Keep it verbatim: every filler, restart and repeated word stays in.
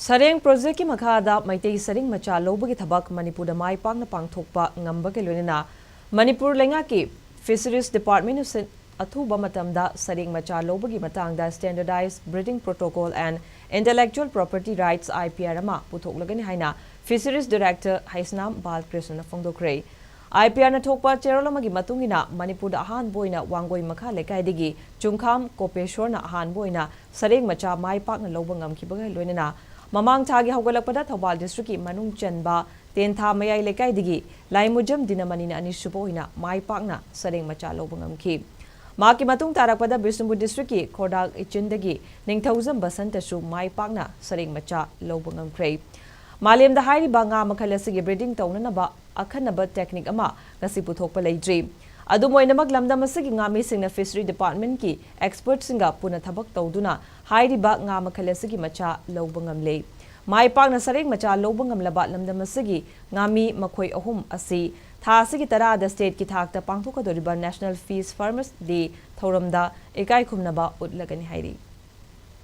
ꯁꯔꯦꯡ ꯄ꯭ꯔꯣꯖꯦꯛꯀꯤ ꯃꯈꯥꯗ ꯃꯩꯇꯩ ꯁꯔꯦꯡ ꯃꯆꯥ ꯂꯧꯕꯒꯤ ꯊꯕꯛ ꯃꯅꯤꯄꯨꯔꯗ ꯃꯥꯏ ꯄꯥꯛꯅ ꯄꯥꯡꯊꯣꯛꯄ ꯉꯝꯕꯒ ꯂꯣꯏꯅꯅ ꯃꯅꯤꯄꯨꯔ ꯂꯩꯉꯥꯛꯀꯤ ꯐꯤꯁꯔꯤꯁ ꯗꯤꯄꯥꯔꯠꯃꯦꯟꯅ ꯁꯤꯟ-, ꯑꯊꯨꯕ ꯃꯇꯝꯗ ꯁꯔꯦꯡ ꯃꯆꯥ ꯂꯧꯕꯒꯤ ꯃꯇꯥꯡꯗ Standardized Breeding Protocol and Intellectual Property Rights, I P R, ꯑꯃ ꯄꯨꯊꯣꯛꯂꯒꯅꯤ ꯍꯥꯏꯅ ꯐꯤꯁꯔꯤꯁ director Heisnam ꯕꯥꯂꯀ꯭ꯔꯤꯁꯅꯅ ꯐꯣꯡꯗꯣꯛꯈ꯭ꯔꯦ꯫ I P R ꯅ ꯊꯣꯛꯄ ꯆꯦꯔꯣꯜ ꯑꯃꯒꯤ ꯃꯇꯨꯡ ꯏꯟꯅ ꯃꯅꯤꯄꯨꯔꯗ ꯑꯍꯥꯟꯕ ꯑꯣꯏꯅ ꯋꯥꯡꯒꯣꯏ ꯃꯈꯥ ꯂꯩꯀꯥꯏꯗꯒꯤ ꯆꯨꯡꯈꯥꯝ ꯀꯣꯄꯦꯁꯣꯔꯅ ꯑꯍꯥꯟꯕ ꯑꯣꯏꯅ ꯁꯔꯦꯡ ꯃꯆꯥ ꯃꯥꯏ ꯄꯥꯛꯅ ꯂꯧꯕ ꯉꯝꯈꯤꯕꯒ ꯂꯣꯏꯅꯅ ꯃꯃꯥꯡ ꯊꯥꯒꯤ ꯍꯧꯒꯠꯂꯛꯄꯗ ꯊꯧꯕꯥꯜ ꯗꯤꯁꯇ꯭ꯔꯤꯛꯀꯤ ꯃꯅꯨꯡ ꯆꯟꯕ ꯇꯦꯟꯊꯥ ꯃꯌꯥꯏ ꯂꯩꯀꯥꯏꯗꯒꯤ ꯂꯥꯏꯃꯨꯖꯝ ꯗꯤꯅꯃꯅꯤꯅ ꯑꯅꯤꯁꯨꯕ ꯑꯣꯏꯅ ꯃꯥꯏ ꯄꯥꯛꯅ ꯁꯔꯦꯡ ꯃꯆꯥ ꯂꯧꯕ ꯉꯝꯈꯤ꯫ ꯃꯍꯥꯛꯀꯤ ꯃꯇꯨꯡ ꯇꯥꯔꯛꯄꯗ ꯕꯤꯁꯅꯨꯄꯨꯔ ꯗꯤꯁꯇ꯭ꯔꯤꯛꯀꯤ ꯈꯣꯔꯗꯥꯛ ꯏꯆꯤꯟꯗꯒꯤ ꯅꯤꯡꯊꯧꯖꯝ ꯕꯁꯟꯇꯁꯨ ꯃꯥꯏ ꯄꯥꯛꯅ ꯁꯔꯦꯡ ꯃꯆꯥ ꯂꯧꯕ ꯉꯝꯈ꯭ꯔꯦ꯫ ꯃꯥꯂꯦꯝꯗ ꯍꯥꯏꯔꯤꯕ ꯉꯥ ꯃꯈꯜ ꯑꯁꯤꯒꯤ ꯕ꯭ꯔꯤꯗꯤꯡ ꯇꯧꯅꯅꯕ ꯑꯈꯟꯅꯕ ꯇꯦꯛꯅꯤꯛ ꯑꯃ ꯉꯁꯤ ꯄꯨꯊꯣꯛꯄ ꯂꯩꯇ꯭ꯔꯤ꯫ ꯑꯗꯨꯝ ꯑꯣꯏꯅꯃꯛ, ꯂꯝꯗꯝ ꯑꯁꯤꯒꯤ ꯉꯥꯃꯤꯁꯤꯡꯅ ꯐꯤꯁꯔꯤ ꯗꯤꯄꯥꯔꯠꯃꯦꯟꯠꯀꯤ ꯑꯦꯛꯁꯄꯔꯠꯁꯤꯡꯒ ꯄꯨꯟꯅ ꯊꯕꯛ ꯇꯧꯗꯨꯅ ꯍꯥꯏꯔꯤꯕ ꯉꯥ ꯃꯈꯜ ꯑꯁꯤꯒꯤ ꯃꯆꯥ ꯂꯧꯕ ꯉꯝꯂꯦ꯫ ꯃꯥꯏ ꯄꯥꯛꯅ ꯁꯔꯦꯡ ꯃꯆꯥ ꯂꯧꯕ ꯉꯝꯂꯕ ꯂꯝꯗꯝ ꯑꯁꯤꯒꯤ ꯉꯥꯃꯤ ꯃꯈꯣꯏ ꯑꯍꯨꯝ ꯑꯁꯤ ꯊꯥ ꯑꯁꯤꯒꯤ ꯇꯔꯥꯗ ꯁ꯭ꯇꯦꯠꯀꯤ ꯊꯥꯛꯇ ꯄꯥꯡꯊꯣꯛꯀꯗꯧꯔꯤꯕ National Fish Farmers Day ꯊꯧꯔꯝꯗ ꯏꯀꯥꯏ ꯈꯨꯝꯅꯕ ꯎꯠꯂꯒꯅꯤ ꯍꯥꯏꯔꯤ꯫